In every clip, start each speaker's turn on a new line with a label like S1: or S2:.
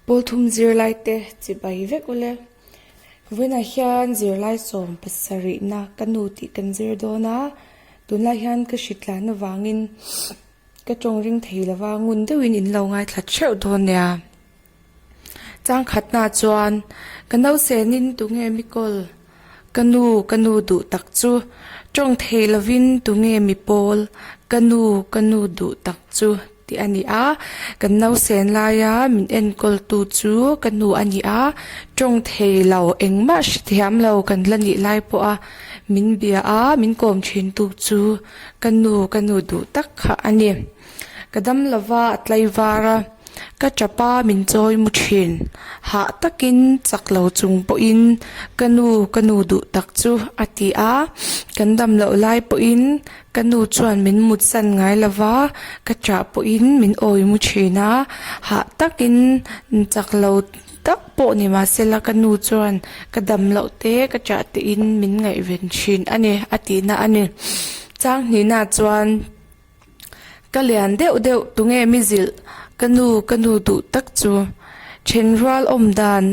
S1: Pawlthum zirlaite chibai vek ule. Vawiinah hian zirlai sawm pasarihna ka nu tih kan zir dawn a, tunlai hian ka hritlan avangin ka tawng ring thei lova ngun deuhin in lo ngaithla theuh dawn nia. Changkhatna chuan ka nausenin tunge mi kawl? Ka nu, ka nu duh tak chu. Tawng thei lovin tunge mi pawl? Ka nu, ka nu duh tak chu tih a ni a. Kan nausen laia min enkawltu chu ka nu a ni a. Tawng thei lo, engmah hrethiam lo kan la nih lai pawha min bia a, min kawm thintu chu ka nu, ka nu duh tak kha a ni. Ka dam lova a tlaivar a, ka tap a min chawi mu thin. Hah takin chak lo chung pawhin ka nu ka nu duh tak chu a ti a, kan dam loh lai pawhin ka nu chuan min mutsan ngai lova, ka ṭah pawhin min awi mu thin a, hah takin chak lo tak pawh ni mahsela ka nu chuan ka dam loh te ka ṭah tein min ngaihven thin a ni a tihna a ni. Chang hnihna chuan. Ka lian deuh deuh tunge mi zilh ka nu ka nu duh tak chu thenrual awm dan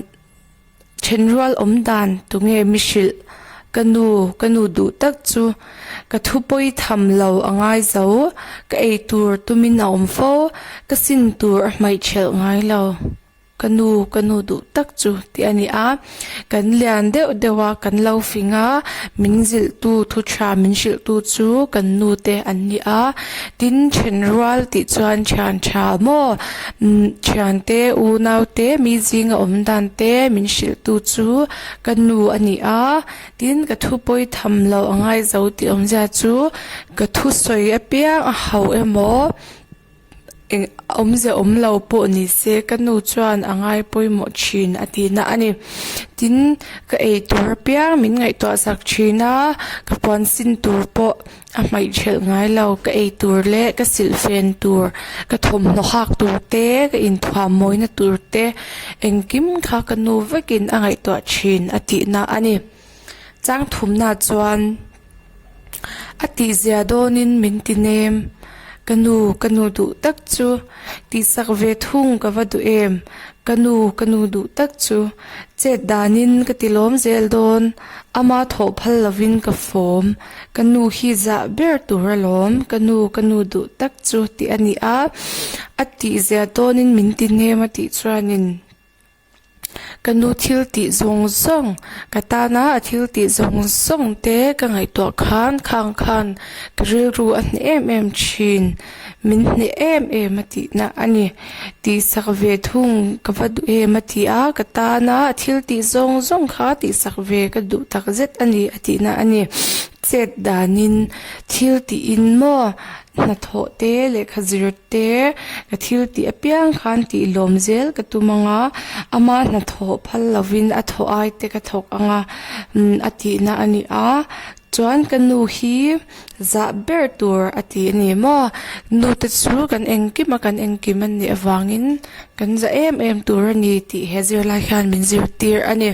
S1: thenrual awm dan tunge mi hrilh ka nu ka nu duh tak chu ka thu pawi tham lo a ngai zo ka ei tur tumin a awm fo ka sin tur a hmaih thelh ngai lo. Ka nu, ka nu duh tak chu tih a ni a, kan lian deuh deuh a, kan lo fing a, min zilhtu thu tha min hrilhtu chu kan nu te an ni a, tin then rual tih chuan thian tha maw thian te unau te mi zinga awm dan te min hrilhtu chu ka nu a ni a, tin ka thu pawi tham lo a ngai zo tih awmzia chu ka thusawi apiang a hauh emaw. Eng awmze awm lo pawh ni se ka nu chuan a ngai pawimawh thin a tihna a ni. Tin, ka ei tur apiang min ngaihtuah sak thin a, ka puan sin tur pawh a hmaih thelh ngai lo. Ka ei tur leh ka silhfen tur, ka thawmhnaw hak tur te, ka inthuam mawina tur te, engkim kha ka nu vekin a ngaihtuah thin a tihna a ni. Chang thumna chuan. A tihzia dawnin min ti nem. Ka nu, ka nu duh tak chu tihsak ve thung ka va duh em? Ka nu, ka nu duh tak chu chet danin ka ti lawm zel dawn. Ama thawh phal lovin ka fawm. Ka nu hi zah ber tur alawm. Ka nu, ka nu duh tak chu tih a ni a. A tihzia dawnin min ti nem a tih chuanin. Ka nu thil tih zawng zawng, ka tana a thil tih zawng zawng te ka ngaihtuah khan khang khan ka rilru a hneh em em thin, min hneh em em a tihna a ni. Tihsak ve thung ka va duh em a ti a, ka tana a thil tih zawng zawng kha tihsak ve ka duh takzet a ni a tihna a ni. Chet danin thil tihin maw hnathawh te lehkha zir te ka thil tih apiang khan tih lawm zel ka tum ang a, ama hnathawh phal lovin a thawh ai te ka thawk ang a a tihna a ni a, chuan ka nu hi zah ber tur a ti a ni maw, nu te chu kan engkim a kan engkim a nih avangin kan za em em tur a ni tih he zirlai hian min zirtir a ni.